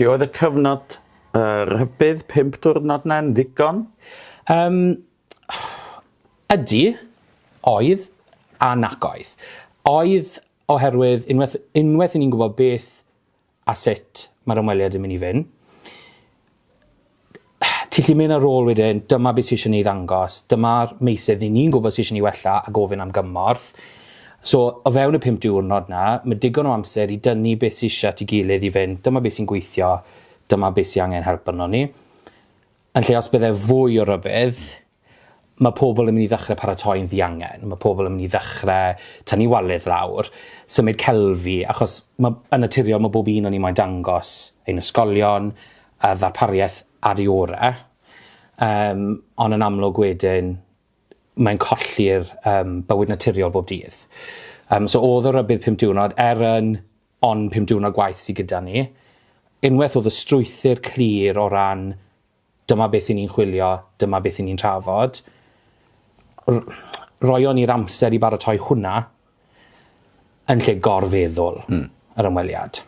Felly oedd y cyfnod rhybudd 5 diwrnod 'na'n ddigon? Yym ydy, oedd, a nac oedd. Oedd oherwydd unwaith unwaith 'yn ni'n gwybod beth a sut mae'r ymweliad yn mynd i fynd, ti'n gallu mynd ar ôl wedyn, dyma beth sydd eisiau ni ddangos, dyma'r meysydd ni ni'n gwybod sydd eisiau ni wella a gofyn am gymorth. So, o fewn y 5 diwrnod na, mae digon o amser i dynnu beth sydd eisiau at ei gilydd i fynd, dyma beth sy'n gweithio, dyma beth sydd angen help arno ni. Yn lle os bydde fwy o rybudd, mae pobl yn mynd i ddechrau paratoi'n ddiangen, mae pobl yn mynd i ddechrau tynnu walydd lawr, symud celfi, achos ma' yn naturiol mae bob un o'n ni moyn dangos ein ysgolion a ddarpariaeth ar ei ore'. Ond yn amlwg wedyn mae'n colli'r bywyd naturiol bob dydd. So o'dd y rybudd 5 diwrnod er yn ond 5 diwrnod gwaith sy gyda ni, unwaith o'dd y strwythur clir o ran dyma beth 'yn ni'n chwilio, dyma beth 'yn ni'n trafod. Roion ni'r amser i baratoi hwnna yn lle gorfeddwl. Yr ymweliad.